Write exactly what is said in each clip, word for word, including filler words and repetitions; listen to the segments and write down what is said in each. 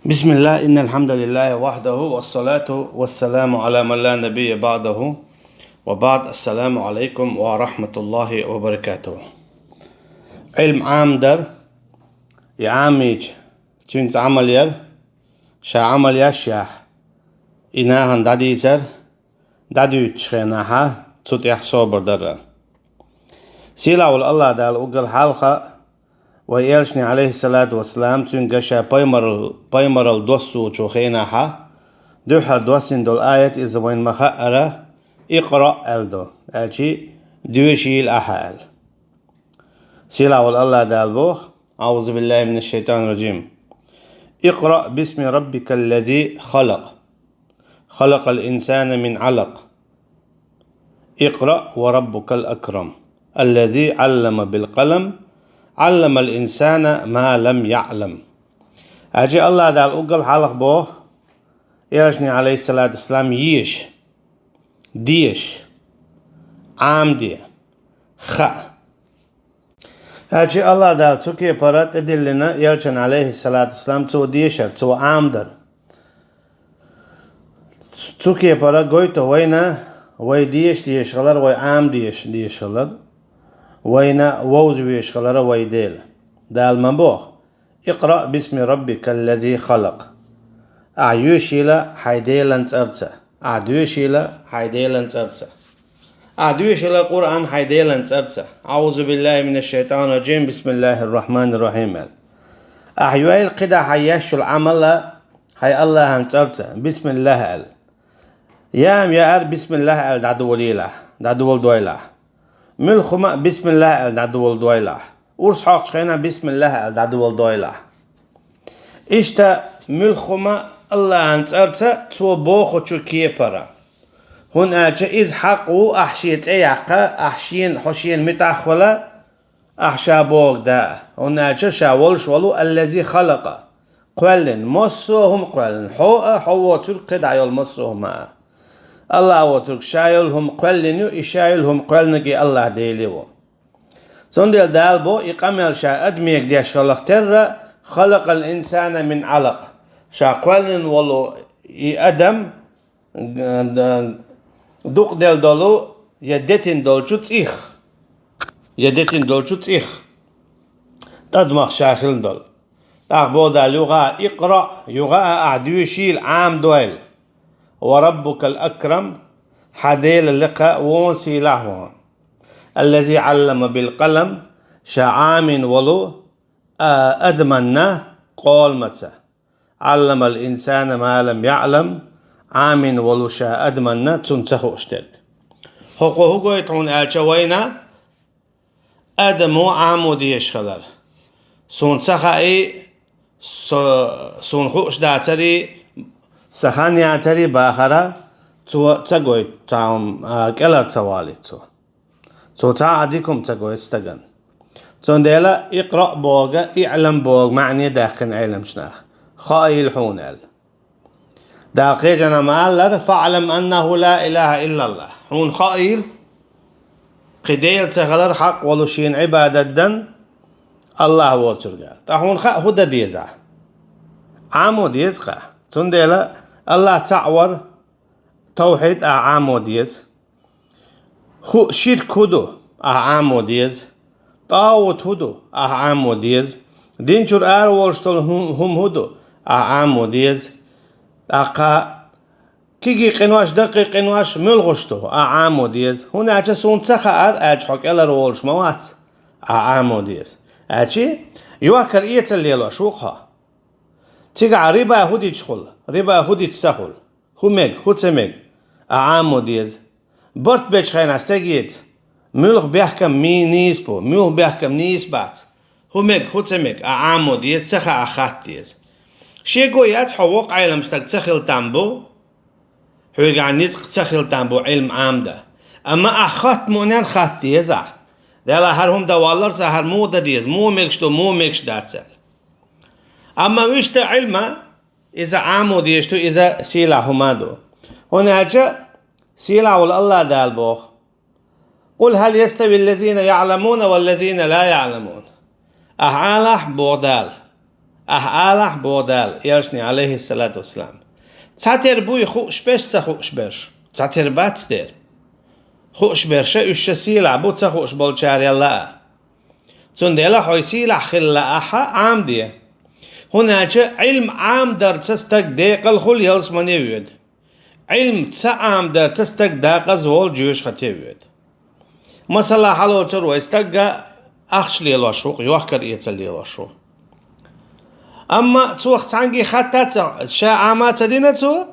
بسم الله، إن الحمد لله وحده، والصلاة والسلام على من لا نبي بعده، وبعد، السلام عليكم ورحمة الله وبركاته. Ӏилма Ӏамдар, и Ӏамийча, цуьнца Ӏамал яр, ша Ӏамал яшшехь, и нахана дӀадийцар, дӀадуьйцучу хенахьа цу тӀехь собар дара. Сийлахь волу АллахӀ Дала уггар хьалха вай элчане, Ӏалайхиссалату вассалам, цуьнга ша пайхамарал-, пайхамарал доссучу хенахьа, дуьххьара доссийна долу аят иза вайна ма-хаъара, «Икъраъ» аьлла ду, аьлчи, «Доьшийла ахьа» аьлла. Сийлахь волу АллахӀ Дала боху: أعوذ بالله من الشيطان الرجيم. اقرأ باسم ربك الذي خلق. خلق الإنسان من علق. اقرأ وربك الأكرم. الذي علم بالقلم. علم الإنسان ما لم يعلم. Аьлчи АллахӀ Дала уггар хьалха боху, элчане, Ӏалайхиссалату вассалам, еша, деша, Ӏамаде, хаьа. Аьлчи АллахӀ Дала цу кепара тӀедиллина элчанна, Ӏалайхиссалату вассалам, цо дешар, цо Ӏамадар. Цу кепара гойту вайна, вай деша дезаш хилар, вай Ӏамаде дезаш хилар, вайна вовза везаш хилар вай Дела. Дала ма боху: اقرأ باسم ربك الذي خلق. Ахьа йоьшийла хьайн Делан цӀарца. Ахьа доьшийла хьайн Делан цӀарца. Ахьа доьшийла Къуръан хьайн Делан цӀарца. أعوذ بالله من الشيطان الرجيم. بسم الله الرحمن الرحيم аьлла. Ахьа йойла кхидӀа хьайн еш йолу Ӏамал хьайн АллахӀан цӀарца. Бисмиллах аьлла. Яа-м яара бисмиллах аьлла дӀадолийла, дӀадоладойла. Муьлхха хӀума а бисмиллах аьлла дӀадоладойла. Урс хьокхучу хенахь бисмиллах аьлла дӀадоладойла. Иштта муьлхха хӀума АллахӀан цӀарца цо бохучу кепара. ХӀунда аьлча иза хьакъ ву, ахьа шен цӀе яккха, ахьа шена, хьо шена муьтӀахь хила, ахьа ша бохург даа. ХӀунда аьлча ша волуш волу الذي خلق. Кхоьллина, массо а хӀума кхоьллина. Хьо а, хьо воцург, кхидӀа йолу массо а хӀума а. АллахӀ воцург ша йолу хӀума кхоьллина ю, и ша йолу хӀума кхоьллинарг и АллахӀ Дела ву. Цундела Дала бо и къамел ша адамега деш хиларх терра: خلق الإنسان من علق. Ша кхоьллина волу и адам, г-, д-, дукъделла долу я детина долчу цӀих, я детина долчу цӀих, тӀадамах ша хилла долу. ТӀаккха боху Дала: юха а اقرأ, юха а ахьа доьшийла, Ӏамадойла. وربك الأكرم, хьан Дела лекха вон сийлахь вон. الذي علم بالقلم, ша Ӏамийна волу, а, адаманна къоламаца. علم الإنسان ما لم يعلم, Ӏамийна волу ша адаманна цунна ца хууш дерг. ХӀокхо хӀун гойту хьуна аьлча вайна, адамо Ӏамо дезаш хилар. Суна ца хаий, со-, суна хууш дацарий, сан хан яцарий бахара, цо ца гойту цхьа хӀума, а, кӀелара ца валийта цо. Цо цхьа а дика хӀума ца гойту стагана. Цундела اقرأ бохург, اعلم бохург маьӀне даьккхина Ӏеламчу наха. Хаийла хьуна аьлла. Дала кхечанхьа ма-аллара: فاعلم أنه لا إله إلا الله. Хьуна хаийла, кхин Дела ца хилар хьакъ волу шена Ӏибадат дан АллахӀ воцург аьлла. Ткъа хьуна хаьа хӀун дан деза? Ӏамо деза-кх ахьа. Цундела АллахӀ цхьаъ вар, тавхьид, ахьа Ӏамо деза. ХӀу-, ширк хӀун ду? Ахьа Ӏамо деза. ТӀагӀут хӀун ду? Ахьа Ӏамо деза. Дин чуьра ара волуш долу хӀу-, хӀума хӀун ду? Ахьа Ӏамо деза. ТӀаккха кегий къинош, даккхий къинош муьлхаш ду? Ахьа Ӏамо деза. ХӀунда аьлча суна ца хаьара аьлча, хьо кӀелара волуш ма вац. Ахьа Ӏамо деза. Аьлчи, йохкар эцал лелош ву-кх хьо. Цигахь риба хӀун дича хуьлу? Риба хӀун дича ца хуьлу? ХӀун мега, хӀун ца мега? Ахьа Ӏамо деза. Барт бечу хенахь стегеца муьлха бехкам ми-, нийса бу, муьлха бехкам нийса бац? ХӀун мега, хӀун ца мега? Ахьа Ӏамо деза, ца хаьа хатта деза. Шеко яц хьо воккха Ӏелам стаг ца хила там бу, хьоьгахь ницкъ ца хила там бу Ӏилма Ӏамадан. Амма ахьа хатта муънен хатта деза ахьа. Дела, хӀара хӀума дан валлара сан, хӀара муха дан деза, муха мегаш ду, муха мегаш дац аьлла. Амма вуьшта Ӏилма, иза Ӏамо дезаш ду, иза сийлахь хӀума ду. ХӀунда аьлча сийлахь волу АллахӀ Дала боху: قل هل يستوي الذين يعلمون والذين لا يعلمون. Ахьа алахь, боху Дала, Ахь алахь, боху Дала элчане, алейхиссалату вассалам. Цхьатера буй хууш берш, ца хууш берш. Цхьатера бац дера. Хууш берш, уьш ша сийлахь бу, ца хууш болчарел а. Цундела хьо сийлахь хила лаахь, Ӏамаде. ХӀунда аьлча Ӏилма Ӏамадарца стаг декъала хуьлу, ялсамане воьду. Ӏилма ца Ӏамадарца стаг декъаза волу, жоьжахате воьду. Масала, хьалоцур вай, стаг ахча лелош ву, йохкар-эцар лелош ву. Амма цо цхьаьнгге хатта ца, ша Ӏама ца дина цо,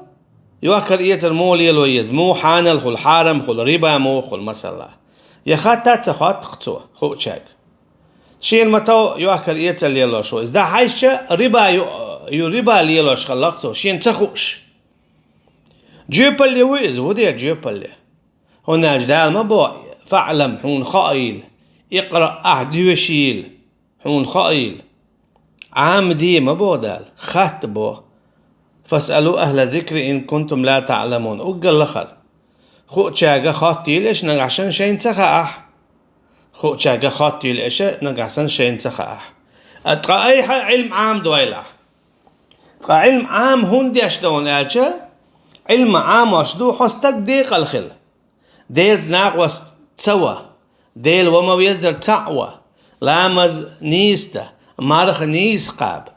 йохкар-эцар муха лело еза, муха хьанал хуьлу, хьарам хуьлу, риба муха хуьлу, масала. Я хатта ца хотту-кх цо хуучаьрга. Шена ма-тов йохкар-эцар лелош ву иза. ДӀахьаьжча, риба ю, ю риба лелош хилла-кх цо, шена ца хууш. Жоьпалле ву иза, хӀун дера жоьпалле? ХӀунда аьлча Дала ма боху: «ФаӀлам», хьуна хаийла, «икъраъ», ахь доьшийла, хьуна хаийла. Ӏамаде ма боху Дала, хатта боху. «Фасъалу ахӀла зикри ин кунтум ла таӀламун». Уггар лахара. Хуучаьрга хоттийла аша, нагахь санна шайна ца хаахь. Хуучаьрга хоттийла аша, нагахь санна шайна ца хаахь. А ткъа айхьа Ӏилма Ӏамадойла ахь. Ткъа Ӏилма Ӏама хӀунда деш ду аьлча, Ӏилма Ӏамош ду хьо стаг декъала хила. Делаца накъост ца ва, Дела ва ма веззара цхьаъ ва, ламаз нийса да, марха нийса кхаба.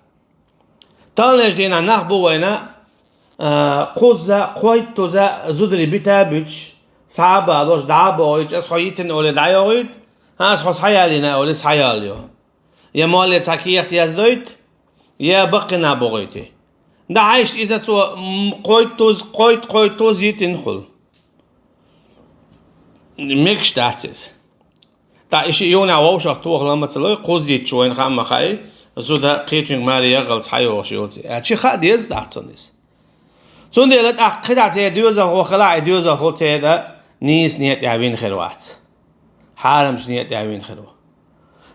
Таханлерчу дийнахь нах бу вайна, а, кхузза, кхойттузза зударий бита а буьтуш, схьа а балош, дӀа а бохуьйтуш, аса хьо йитина олий дӀайохуьйту, хӀан, аса хьо схьаялийна олий схьаялайо. Я молле цхьа кехат яздойту, я баккхийна бохуьйту. ДӀахьаьжча иза цо, м, кхойттузза, кхойтта-кхойттузза йитина хуьлу. Мегаш дац иза. ТӀаккха и шиъ юханехь вовшах тоха ма ца лой, кхузза йитча вайна хаа ма хаьий, зуда кхечуьнга маре ягӀалц хьайогӀуш йоций. Аьлча хаа деза тӀаккха цунна иза. Цундела тӀаккха кхидӀа церан доьзалхо хилахь, и доьзалхо церан нийса некъа тӀехь вина хир вац. Хьарамчу некъа тӀехь вина хир ву.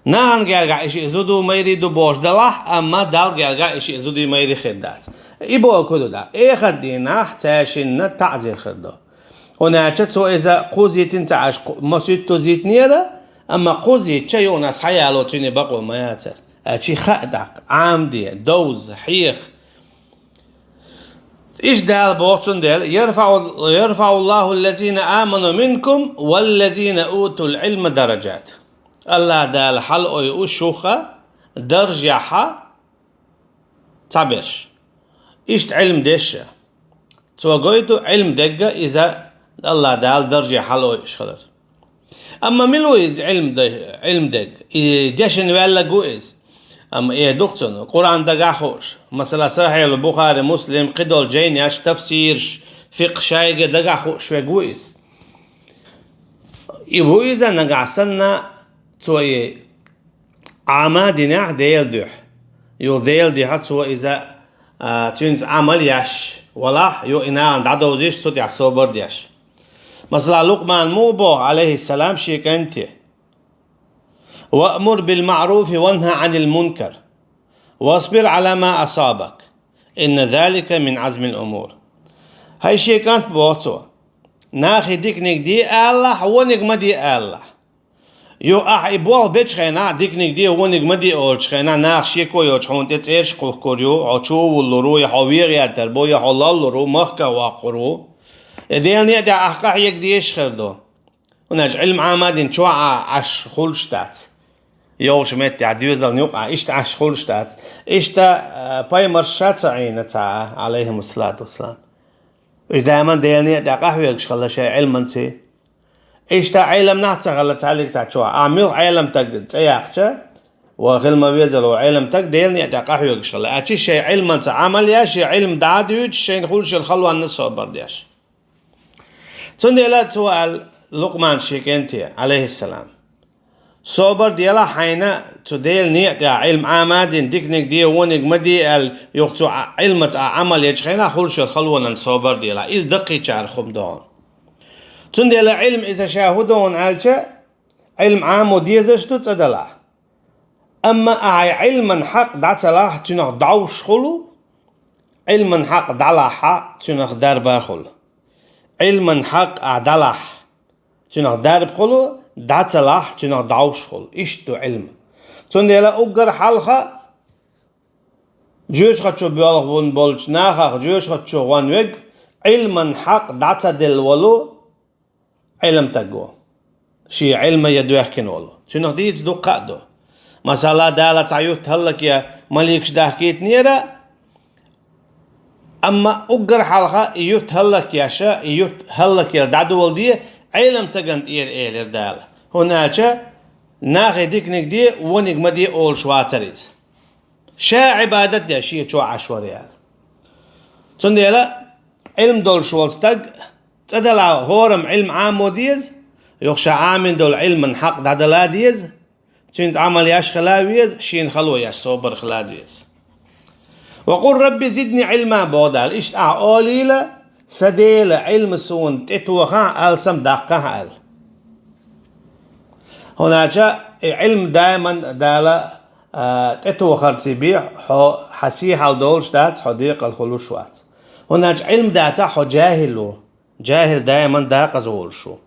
Нахана гергахь и шиъ зуда, майра ду бохуш далахь, амма Далла гергахь и шиъ зуда, майра хир дац. И бохург хӀун ду дӀа? Эхарт дийнахь цаьршинна шинна таӀзир хир ду. ХӀунда аьлча цо иза кхузза йитина ца Ӏаш, кху-, масийттазза йитинера, амма кхузза йитча юханехь схьаяло цуьнан бакъо ма яцара. Аьлча хаа тӀаккха, Ӏамаде, довза, хьеха. Иштта Дала боху цундела: «ЯрфаӀу, ярфаӀуллаху аллазина аману минкум валлазина утул Ӏилма дараджат». АллахӀ Дала хьалаойу уьш шух даржехь цхьаберш. Иштта Ӏилма деш а. Цо гойту Ӏилма дегга иза АллахӀ Дала дарже хьалаойуш хилар. Амма мила ву иза Ӏилма де-, Ӏилма дегга? И дешна ваьлларг ву иза. Амма эр ду-кх цунна, Къуръан дагахь хууш. Масала, Сахьихь Бухари, Муслим, кхидолу жайнаш, тафсираш, фикъхӀ шайга дагахь хууш верг ву иза. И ву иза нагахь санна, цо и Ӏама динехь Делан дуьхьа. Юха Делан дуьхьа цо иза, а, цуьнца Ӏамал еш валахь, юха и нахана дӀадовзийша, цу тӀехь собар деш. Масала, Лукъман муха боху, Ӏалайхиссалам, шен кӀанте: «Ваъмур бил маъруфи ва нхьа Ӏанил мункар, васбир Ӏала ма асабак, инна залика мин Ӏазмил умур». ХӀай шен кӀант, боху цо, нахе диканиг де алалахь, вониг ма де алалахь. Юха ахьа и болх бечу хенахь, диканиг де, вониг ма де олучу хенахь, наха шеко йоцуш хьуна тӀе цӀераш кхухкур ю, хьо чу а вуллур ву, я хьо вен гӀертар бу, я хьо лаллур ву, махках воккхур ву. И Делан некъа тӀехь ахь къахьега дезаш хир ду. ХӀунда аьлча Ӏилма Ӏама дина чохь а Ӏаш хуьлуш дац. Йовхачу меттехь доьзална юкъахь иштта Ӏаш хуьлуш дац. Иштта, а, пайхамарш ша ца Ӏийна цхьа а, Ӏалайхимуссалату вассалам. Уьш даиман Делан некъа тӀехь къахьоьгуш хилла шайн Ӏилманций. Иштта Ӏеламнах ца хилла цхьаьллиг цхьа чохь. Ахь муьлха Ӏеламстаг цӀе яьккхича, ва хила ма везара ву Ӏеламстаг, Делан некъа тӀехь къахьоьгуш хилла. Аьлча шайн Ӏилманца Ӏамал еш, шен Ӏилма дӀа а дуьйцуш, шайна хуьлуш йолу халонна собар деш. Цундела цо аьлла Лукъман шен кӀанте, Ӏалайхиссалам: «Собар делахь хьайна цу Делан некъа тӀехь, Ӏилма Ӏама дина, диканиг де, вониг ма де», – аьлла, юха цу Ӏа-, Ӏилмаца ахь Ӏамал ечу хенахь хуьлуш йолу халонан собар делахь. Иза даккхийчарах хӀума ду хьуна. Цундела Ӏилма иза ша хӀун ду хьуна аьлча, Ӏилма Ӏамо дезаш ду цӀа далахь. Амма ахьа Ӏилман хьакъ дӀа ца лахь, цуьнах дӀовш хуьлу, Ӏилман хьакъ дӀалахь, цуьнах дарба хуьлу. Ӏилман хьакъ ахь дӀалахь, цуьнах дарба хуьлу, дӀа ца лахь, цуьнах дӀовш хуьлу. Иштта ду Ӏилма. Цундела уггар хьалха Жоьжахати чу боьлху вун болчу нахах жоьжахати чу гӀон верг, Ӏилман хьакъ дӀа ца делла волу Ӏилман стаг ву. Шен Ӏилман я доьхкина волу. Цуьнах дийца дуккха а ду. Масала, Дала цхьа юрт хӀаллакъян маликаш дахкийтинера, амма уггар хьалха и юрт хӀаллакъеш, и юрт хӀаллакъяр дӀадоладе, Ӏилман стагана тӀера элира Дала. ХӀунда аьлча, нахе диканиг де, вониг ма де олуш вацара иза. Ша Ӏибадат деш шен чохь Ӏаш вара аьлла. Цундела Ӏилма долуш волу стаг цӀа дала хӀораммо Ӏилма Ӏамо деза, юха ша Ӏамийна долу Ӏилман хьакъ дӀадала деза, цуьнца Ӏамал еш хила веза, шена хало еш собар хила деза. «Ва къул рабби зидни Ӏилма», боху Дала, иштта ахь олийла: «Сан Дела, Ӏилма суна тӀетохахь, алсам даккхахь», аьлла. ХӀунда аьлча и Ӏилма даиман Дала, а, тӀетохарций бен хьо, хьан сий хьал долуш дац, хьо декъала хуьлуш вац. ХӀунда аьлча Ӏилма дацахь хьо жаьхӀил ву, жаьхӀил даиман декъаза волуш ву.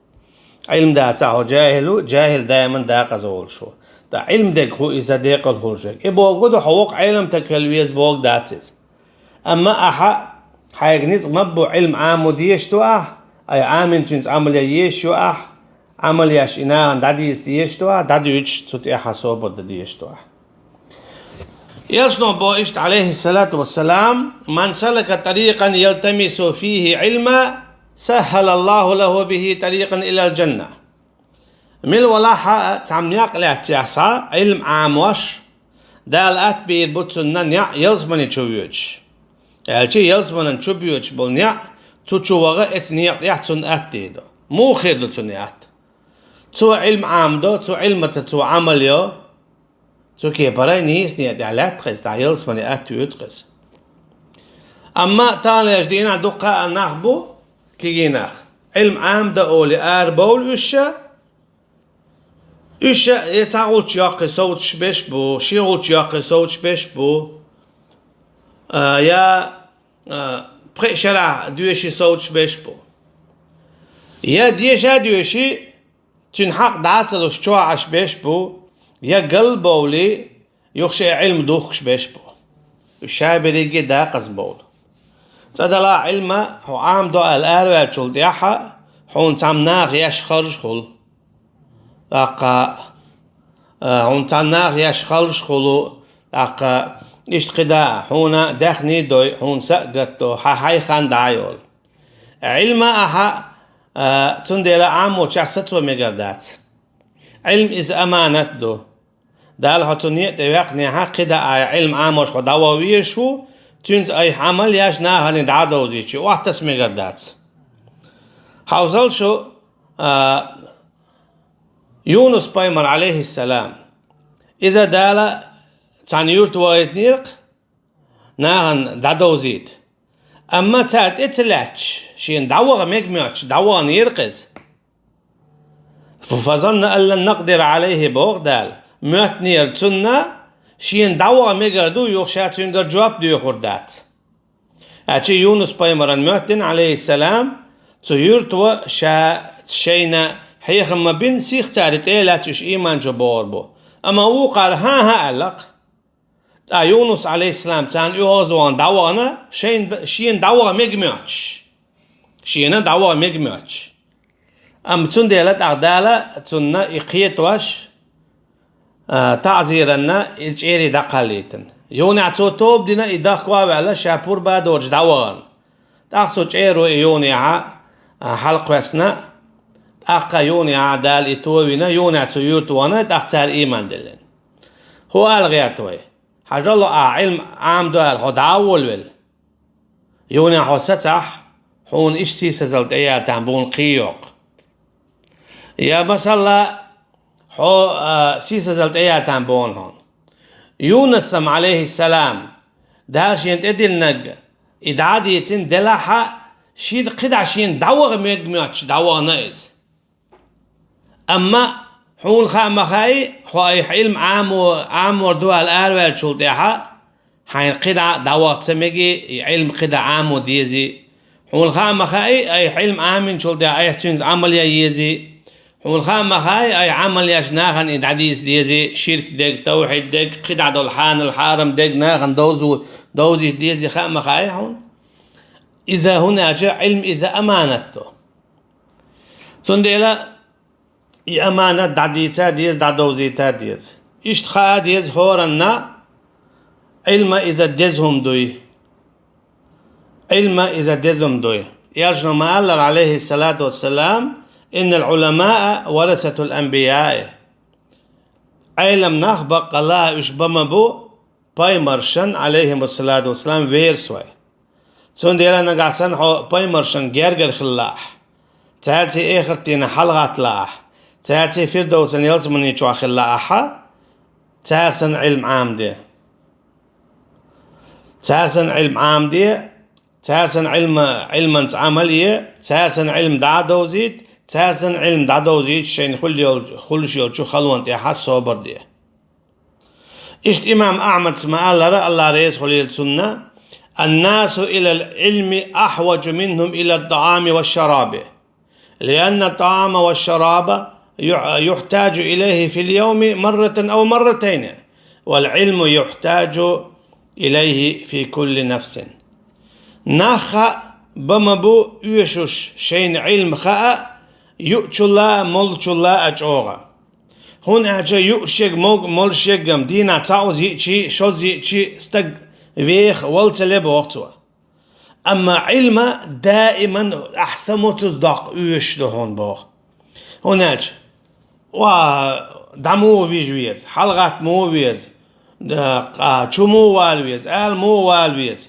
Ӏилма дацахь хьо жаьхӀил ву, жаьхӀил даиман декъаза волуш ву. Ткъа Ӏилма дерг хӀу иза декъала хуьлуш верг? И бохург ду, хьо воккха Ӏилма стаг хила веза бохург дац иза. Амма ахьа хьайга ницкъ ма бу, Ӏилма Ӏамо дезаш ду ахь, ай Ӏамийначуьнца Ӏамал ян езаш ю ахь, Ӏамал еш и нахана дӀадийца дезаш ду ахь, дӀадуьйцуш цу тӀехь собар дан дезаш ду ахь. Элчано боху иштта, Ӏалайхиссалату вассалам: «Ман салака тарикъан ялтамису фийхи Ӏилма, саххалаллаху лаху бихи тарикъан илал джанна». Мила валахь а цхьа некъ лаьцнехь схьа, Ӏилма Ӏамош, Дала атта бийр бу цунна некъ ялсамани чу воьдуш. Аьлча ялсаманан чу боьдуш болу некъ, цу чу ваха эца некъа тӀехь цунна атта дийр ду. Муха хир ду цунна атта? Цо Ӏилма Ӏамадо, цу Ӏилмаца цо Ӏамал йо, цу кепара нийса некъа тӀехь лаьтта хеза, тӀаккха ялсамани атта воьду хеза. Амма таханлерчу дийнахь дуккха а нах бу, кегий нах, Ӏилма Ӏамадан олий арабовлу уьш ша, уьш ша я цхьа гӀулч йоккхий совцуш берш бу, ши гӀулч йоккхий совцуш берш бу, а, я, а, пхеа шарахь доьший совцуш берш бу. Я деша а доьший, цуьнан хьакъ дӀа а ца луш чохь Ӏаш берш бу, я галбовлий, юха шайн Ӏилма духкуш берш бу. Уьш ша берриге а декъаза бовлу. ЦӀа дала Ӏилма хьо Ӏамадо аьлла араваьллачул тӀаьхьа, хьуна цхьамма наха еш харж хуьлу. ТӀаккха, а, хьуна цхьамма наха еш харж хуьлу, тӀаккха иштта кхидӀа а, хьуна даьхний дой, хьуна са а гатдо, хьан хьайн хан дӀа а йолу. Ӏилма ахьа, а, цундела Ӏамочохь сацо мегар дац. Ӏилма иза аманат ду. Дала хьо цу некъа тӀе ваьккхинехь, кхидӀа а Ӏилма Ӏамош хьо дӀаваха везаш ву, цуьнца айхьа Ӏамал еш нахана дӀа а довзийта, охьатаса мегар дац. Хьовсал шу, а, Юнус пайхамар, Ӏалайхиссалам. Иза Дала цхьана юьрта вахийтинера-кх нахана дӀадовзийта. Амма цара тӀе ца лаьтташ, шена дӀаваха мега моьттуш, дӀаваханера-кх иза. «Фазанна ан лан накъдира Ӏалайхи», боху Дала, моьттинера цунна, шена дӀаваха мегар ду, юха ша цуьнгара жоп доьхур дац. Аьлча Юнус пайхамаран моьттина, Ӏалайхиссалам, цу юьрто ша шайна хьехам ма бина, сиха цара тӀе а лаьцна уьш ийман чу богӀур бу. Амма вукхара хӀан-хӀа аьлла-кх. Ткъа Юнус, Ӏалайхиссалам, царна оьгӀазвахана дӀавахана, шайна, шена дӀаваха мега моьттуш. Шена дӀаваха мега моьттуш. Амма цундела тӀаккха Дала цунна и кхетош, а, таӀзиранна и чӀерий дӀакхаллийтина. Юнехь цо тоба дина, и дахка а ваьлла, ша пурба а доцуш дӀавахана. ТӀаккха цу чӀеро и юнехьа, а, хьалакхоьссина, тӀаккха юнехьа Дала и товина, юнехь цу юьрта вахана, тӀаккха цара ийман диллина. ХӀун ала гӀерта вай? Хьажал, ахь Ӏилма Ӏамадо аьлла, хьо дӀа а волавелла. Юнехь хьо сацахь, хьуна иштта сийсазалла тӀеяьтан бу хьуна кхийокх. Я, масала, хьо, а, сийсазалла тӀеяьтан бу хьуна. Юнусам, Ӏалайхиссалам, Дала шена тӀедиллинарг и дӀа а дийцина делахь а, шен кхидӀа шена дӀаваха мега моьттуш дӀавахана иза. Амма хьуна хаа ма хаий, хьо айхьа Ӏилма Ӏамо-, Ӏамор ду аьлла араваьллачул тӀаьхьа, хьайна кхидӀа дӀаваха ца мегий, и Ӏилма кхидӀа Ӏамо дезий. Хьуна хаа ма хаий, айхьа Ӏилма Ӏаминчул тӀаьхьа айхьа цуьнца Ӏамал ян езий. Хьуна хаа ма хаьий, ай Ӏамал еш нахана и дӀадийца дезий, ширк дег, тавхьид дег, кхидӀа долу хьанал хьарам дег нахана довзу-, довзийта дезий хаа ма хаьий хьуна? Иза хӀунда аьлча Ӏилма иза аманат ду. Цундела и аманат дӀадийца деза, дӀадовзийта деза. Иштта хаа деза хӀоранна, Ӏилма иза деза хӀума дуй. Ӏилма иза деза хӀума дуй. Элчано ма-аллара, Ӏалайхиссалату вассалам: «Иннал Ӏуламаа варасатул анбияи». Ӏелам нах баккъалла уьш ба ма бу пайхамаршан, Ӏалайхимуссалату вассалам, верас вай. Цундела нагахь санна хьо пайхамаршан гергара хилла ахь, цаьрца эхартдийнахь хьалагӀаттала ахь, цаьрца Фирдовсан ялсамани чохь хилла ахьа, цаьрсан Ӏилма Ӏамаде. Цаьрсан Ӏилма Ӏамаде, цаьрсан Ӏилма, Ӏилманца Ӏамал е, цаьрсан Ӏилма дӀадовзийта, цаьрсан Ӏилма дӀадовзийта шайна хуьлуш йолчу халонна тӀехь собар де. Иштта имам Ахьмадс ма-аллара, Алла реза хуьлийла цунна: «Аннасу илал Ӏилми ахьважу минхум илат тӀаӀами ва шараби. Лианна тӀаӀама ва шараба ю-, юхьтажу илайхи фил йовми марратан ав марратайни, вал Ӏилму юхьтажу илайхи фи кулли нафсин». Нах хаа ба ма бу оьшуш шайна Ӏилма хаа, юучулла, молучулла а чӀогӀа. ХӀунда аьлча юуш ерг мог-, молуш ергам дийнахь цхьа уза йиъчий, шозза йиъчий стаг веха вала ца ле боху цо. Амма Ӏилма даиман ахь самоцуз доккха оьшуш ду хьуна боху. ХӀунда аьлча, ва, дӀа муха вижа веза, хьалагӀатта муха веза, да, къа-, чу муха вала веза, ала муха вала веза,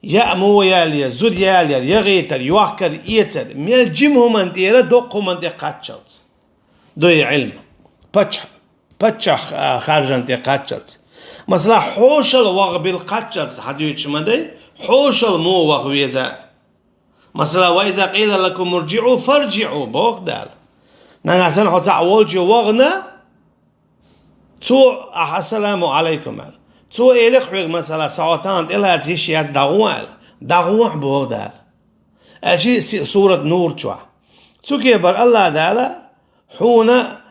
яа муха яла еза, зуда яла яр, ягӀийтар, йохкар, эцар, мел жима хӀуманна тӀера доккха хӀуманна тӀе кхаччалц. Дуй Ӏилма. Паччахь, паччахь, а, харжан тӀе кхаччалц. Масала, хьошал ваха бил кхаччалц хьадуьйцуш ма дай, хьошал муха ваха веза. Масала, «Ва иза къила лакум ирджиӀу, фарджиӀу», боху Дала. Нагахь санна хьо цхьаъ волчу вахана, цо ахь «Ассаламу Ӏалайкум» аьлла. Цо элира хьоьга, масала, сан хьо тахана тӀелаца йиш яц, дӀагӀо аьлла. ДӀагӀо ахь, боху Дала. Аьлчи си-, сурат Нур чохь. Цу кепара Алла Дала хьуна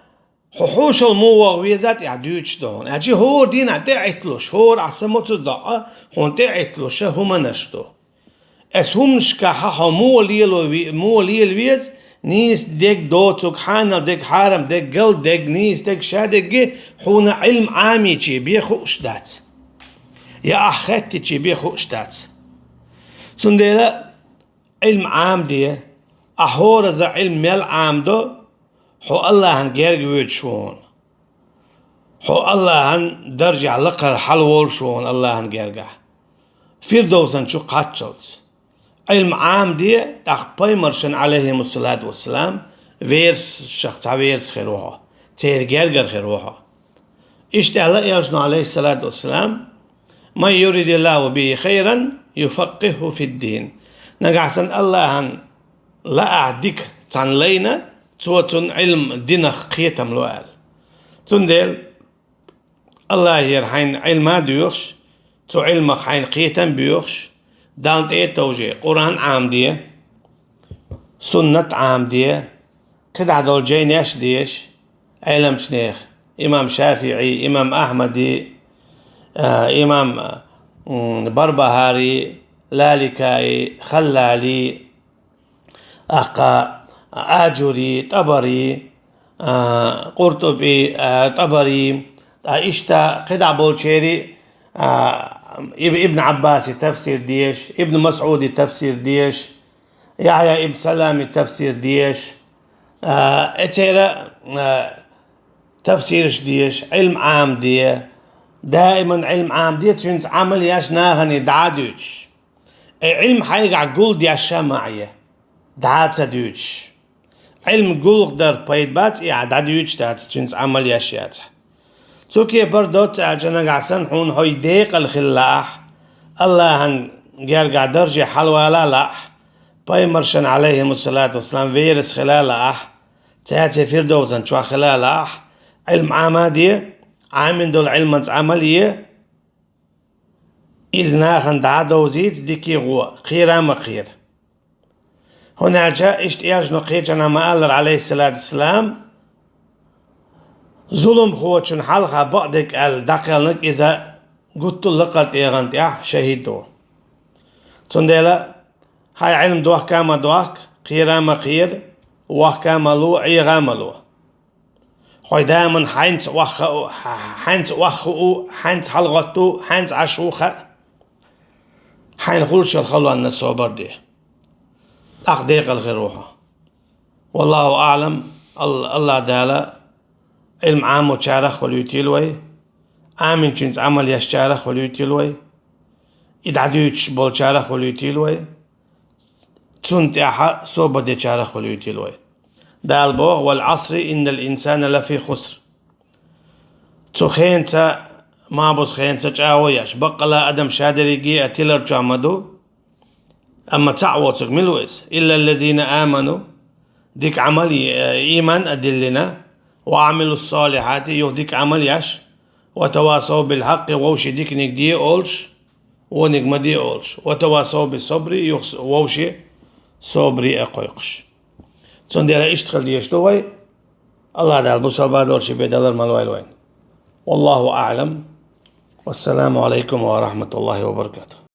хьо хьошал муха ваха веза тӀехь дуьйцуш ду хьуна. Аьлчи хӀора дийнахь тӀеӀитталуш, хӀора ахь самоцуз доккха хьуна тӀеӀитталуша хӀуманаш ду. Эс хӀуманашкахьа хьо муха лело ве-, муха лела веза, нийса дерг, доцург, хьанал дерг, хьарам дерг, гал дерг, нийса дерг, ша дерг, хьуна Ӏилма Ӏамийчи бен хууш дац. Я ахь хеттичи бен хууш дац. Цундела Ӏилма Ӏамаде, ахь хӀораза Ӏилма мел Ӏамадо, хьо Аллахьан герга воьдуш ву хьуна. Хьо Аллахьан даржехь лакхара хьалаволуш ву хьуна Аллахьан гергахь. Фирдовсан чу кхаччалц. Ӏилма Ӏамаде, тӀаккха пайхамаршан, Ӏалайхимуссалату вассалам, верасех цхьа верас хир ву хьо. Церан гергара хир ву хьо. Иштта аьлла Элчано, Ӏалайхиссалату вассалам: «Ман юридиллаху бихи хайран, юфаккихху фиддин». Нагахь санна Аллахьан лаахь дика цхьанна лайна, цо цунна Ӏилма динах кхетам ло аьлла. Цундела Аллахьера хьайна Ӏилма а доьхуш, цу Ӏилмах хьайна кхетам а боьхуш, Далла тӀе а товжий, Къуръан Ӏамаде, суннат Ӏамаде, кхидӀа долу жайнеш а дезаш, Ӏеламчу нехан, имам ШафиӀи, имам Ахьмади, а, имам, м, Барбахари, Лаликаи, Халлали, аккха Аджури, ТӀабари, а, КъуртӀуби, а, ТӀабари, а, иштта кхидӀа болчеран, а, Иб-, Ибн Ӏаббаси тафсир дезаш, Ибн МасӀуди тафсир дезаш, Яхьъя ибн Салами тафсир дезаш, а, эцеран, а, тафсираш дезаш, Ӏилма Ӏамаде, даиман Ӏилма Ӏамаде, цуьнца Ӏамал еш нахана дӀа а дуьйцуш. Э, Ӏилма хьайгахь гулдеш ма Ӏе, дӀа а ца дуьйцуш. Ӏилма гулдан пайда бац, и ахь дӀадуьйцуш дац, цуьнца Ӏамал еш яцахь. Цу кепара доцца аьлча, нагахь санна хьуна хьо декъала хилла ахь, Аллахьан гергахь дарже хьалавала лаахь, пайхамаршан, Ӏалайхимуссалату вассалам, верас хила лаахь, цаьрца Фирдовсан чохь хила лаахь, Ӏилма Ӏамаде, Ӏамин долу Ӏилманца Ӏамал е, иза нахана дӀа а довзийта дикий гӀо, кхера а ма кхера. ХӀунда аьлча иштта аьлча кхечанхьа ма-аллара, Ӏалайхиссалату вассалам, зуламхочун хьалха бакъдерг аьлла дӀакхелхинарг иза гуттар а лакхара тӀегӀан тӀехь шахӀид ву. Цундела хьай Ӏилма дохка ма дохка, кхера ма кхера, вохка ма ло, Ӏеха ма ло. Хьой даман хьайнца ваха у, хьайнца ваха у, хьайнца хьалгӀатта у, хьайнца Ӏаш ву хаьа. Хьайна хуьлуш йолу халонна собар де. ТӀаккха декъала хир ву хьо. Валлаху аӀлам, Алла, Алла Дала Ӏилма Ӏамочарах хуьлуьйтийла вай, Ӏаминчуьнца Ӏамал ешчарах хуьлуьйтийла вай, и дӀадуьйцуш болчарах хуьлуьйтийла вай, цунна тӀехьа собар дечарах хуьлуьйтийла вай. Дала боху: «Вал Ӏасри, иннал инсана лафи хуср». Цу хенца, мабус хенца чӀагӀо еш, баккъала адам шадерриге а тилар чохь ма ду, амма цхьаъ воцург мила ву иза? «Иллаллазина аману», дика Ӏамал, э, ийман а диллина, «ва Ӏамилуссалихьати», юха дика Ӏамал еш, «ва тавасав билхьаккъи», вовшийн диканиг де олуш, вониг ма де олуш, «ва тавасав бисабри», юха с-, вовшийн собаре а кхойкхуш. Цундела иштта хила дезаш ду вай, Алла Дала бусалба долуш бен далар ма лойла вайна. Валлаху аӀлам. Вассаламу Ӏалайкум ва рахматуллахи ва баракатух.